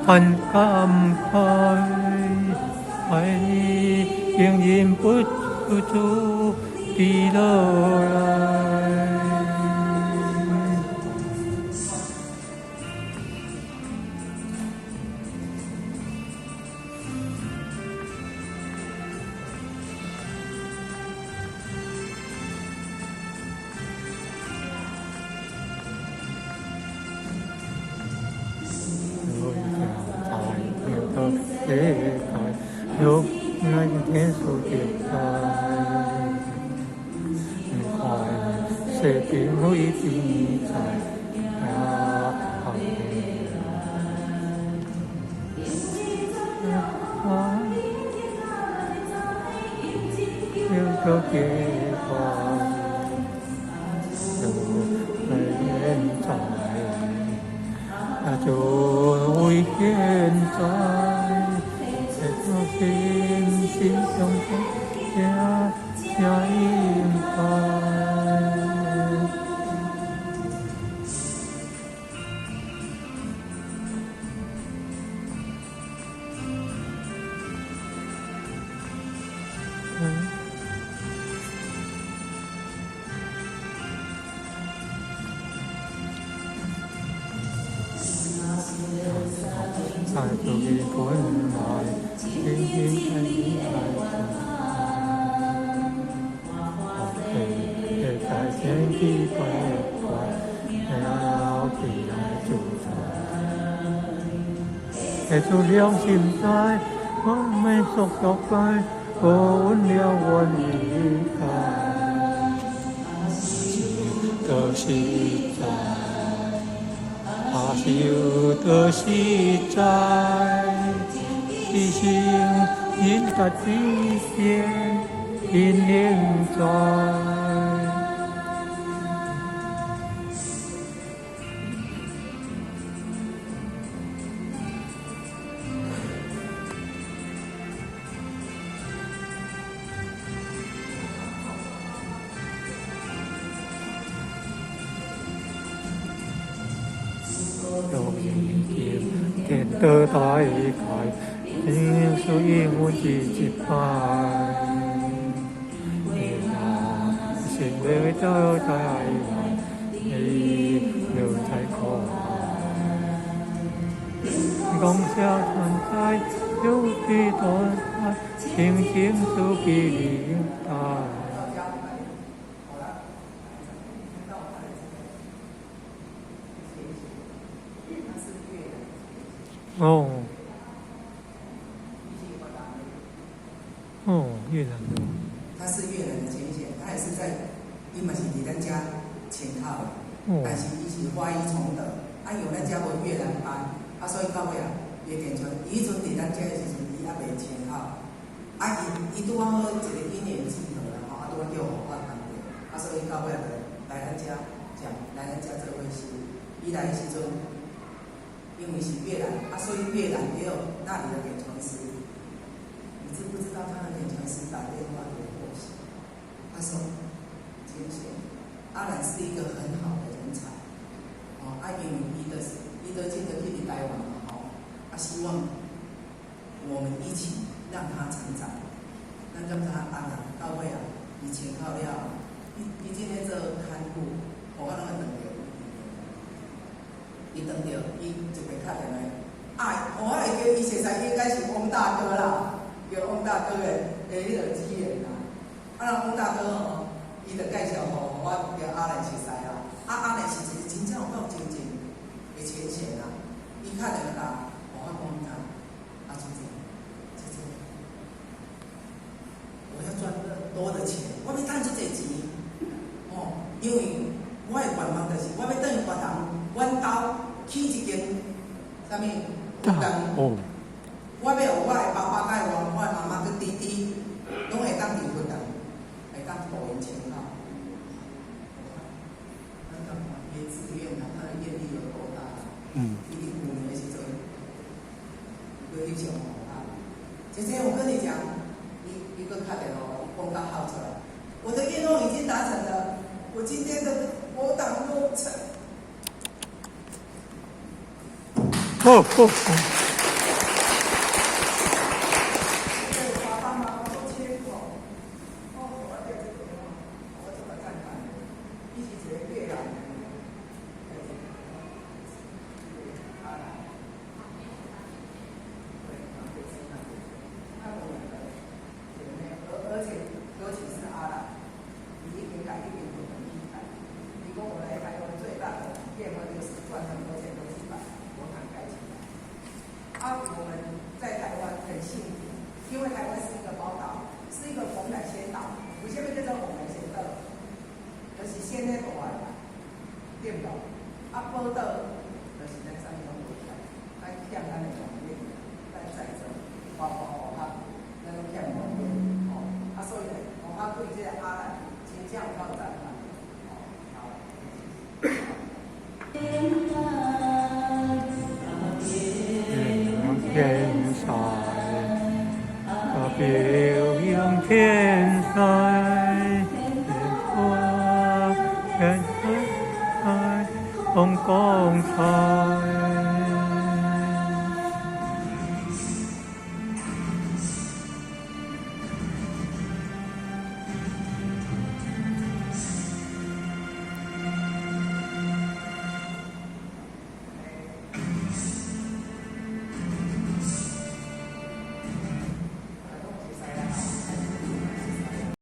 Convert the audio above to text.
很感慨，愛你竟然不住地落來。有那一天數的在，快誰變會變在啊？啊，有個計劃，有現在，就會現在。心心相印，相應該。在做嘅本來，天天在在天地拜拜，了地來主宰。做良心在，我們說說拜，我了我離開，的實在。阿修的實在，一心因他之見，因念在。有一天天得大開，因屬於我自己拜。心裏都在愛，你留在可愛。共享存在有幾多愛，情景都比你大。哦，哦，越南的。他是越南的淺顯，他也是在，伊嘛是佇咱遮簽口的，但是伊是華裔崇德，啊，因為咱遮無越南班，啊，所以到尾啊，伊電傳，伊彼陣佇咱遮的時陣，伊猶未簽口，啊，伊拄仔好一個因緣際會啦，吼，啊，拄仔叫予我看著，啊，所以到尾啊，就來咱遮講，來咱遮做伙修，伊來的時陣。因為是越南，啊，所以越南也有那裡的點傳師。你知不知道他的點傳師打電話給我時，他說：“淺顯，阿蘭是一個很好的人才，哦，啊，因為伊的伊都這個去台灣嘛，吼，啊，希望我們一起讓他成長。咱感覺阿蘭到尾啊，伊簽口了，伊今天做看護，我攏會等著。伊等著，伊就袂敲電話。啊，我會叫伊熟似應該是翁大哥啦，叫翁大哥的彼個機緣啦。啊，那翁大哥吼，伊就介紹予我叫阿蘭熟似啦。啊，阿蘭是一個真正有夠精進的淺顯啦。伊敲電話來，我講講，啊，姐姐，姐姐，我要賺多的錢，我欲趁足濟錢，哦，因為我的願望就是我欲轉去佛堂，阮兜起一間啥物佛堂，我欲予我的爸爸佮我的媽媽佮弟弟，攏會當佇佛堂，會當度𪜶簽口。咱感覺伊志願啊，他的願力有多大？伊佇舊年的時陣，伊翕相予我。姐姐，我跟你講，伊閣敲電話，講甲哭出來。我的願望已經達成了，我今天的佛堂落成。哦哦哦。啊，寶島就是咱啥物攏無欠，咱欠咱的王面，咱在座包括學校，咱攏欠王面，吼。啊，所以咧，學校對這個壓力真正有夠讚嘆，吼，好。天山，表揚天山，花天山，風光彩。